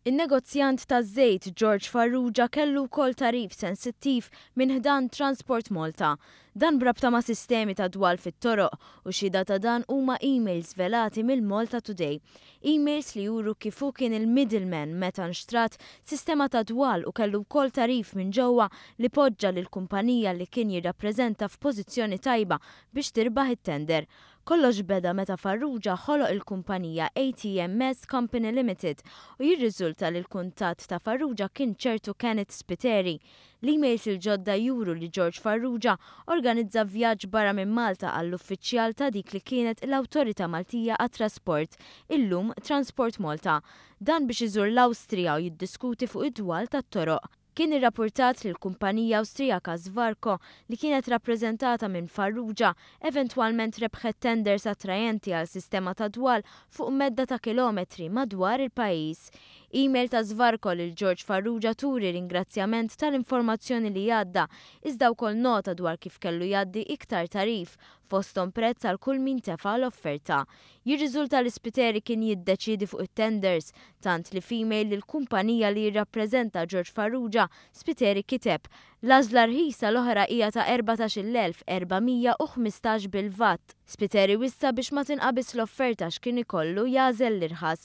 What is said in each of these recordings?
In-negozjant taż-żejt George Farrugia kellu wkoll tagħrif sensittiv minn ħdan Transport Malta. Dan b'rabta ma' sistemi ta' dwal fit-toroq u xhieda ta' dan huma emails żvelati mill-Malta Today. Emails li juru kif hu kien il-middleman meta nxtrat sistema ta' dwal u kellu wkoll tagħrif minn ġewwa li poġġa lill-kumpanija li kien jirrappreżenta f'pożizzjoni tajba biex tirbaħ it-tender. Kollox beda meta Farrugia ħoloq il-kumpanija ATMS Company Limited u jirriżulta li l-kuntatt ta' Farrugia kien ċertu Kenneth Spiteri. L-emails il-ġodda juru li George Farrugia organizza vjaġġ barra minn Malta għall-uffiċjal ta' dik li kienet l-Awtorità Maltija għat-Trasport, illum Transport Malta. Dan biex iżur l-Awstrija u jiddiskuti fuq id-dwal tat-toroq. Kien irrappurtat li l-kumpanija Awstrijaka Svarco, li kienet rappreżentata minn Farrugia, eventwalment rebħet tenders attrajenti għal sistema ta' dwal fuq medda ta' kilometri madwar il-pajjiż. Email ta' Svarco lil George Farrugia turi ringrazzjament tal-informazzjoni li għadda, iżda wkoll nota dwar kif kellu jgħaddi iktar tagħrif, fosthom prezz għal kull min tefa' l-offerta. Jirriżulta li Spiteri kien jiddeċiedi fuq it-tenders, tant li f'email lill-kumpanija li jirrappreżenta George Farrugia, Spiteri kiteb, L-għażla rħisa l-oħra hija ta' 14,415 bil-VAT. Spiteri wissa biex ma tinqabiż l-offerta għax kien ikollu jagħżel l-irħas.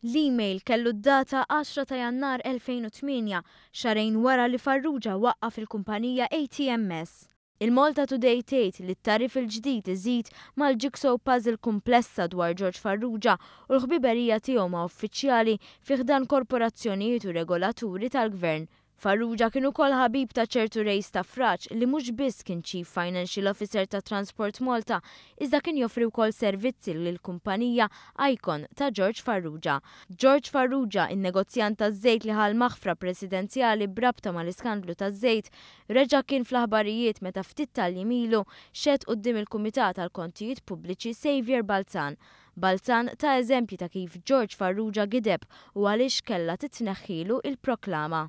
L-email kellu d-data 10 ta' Jannar 2008, xahrejn wara li Farrugia waqqaf il-kumpanija ATMS. Il-Malta Today tgħid li t-tagħrif il-ġdid iżid mal-jigsaw puzzle kumplessa dwar George Farrugia u l-ħbiberija tiegħu ma' uffiċjali fi ħdan korporazzjonijiet u regolaturi tal-Gvern. Farrugia kien ukoll ħabib ta' ċertu Ray Stafrace li mhux biss kien Chief Financial Officer ta' Transport Malta iżda kien joffri wkoll servizzi lill-kumpanija Icon ta' George Farrugia. George Farrugia, in-negozjant taż-żejt li ħa l-maħfra presidenzjali b'rabta mal-iskandlu taż-żejt, Reġa' kien fl-aħbarijiet meta ftit tal-jiem ilu xehed quddiem il-Kumitat għall-Kontijiet Pubbliċi Saviour Balzan. Balzan ta eżempji ta' kif George Farrugia gideb u għaliex kellha titneħħilu il-proklama.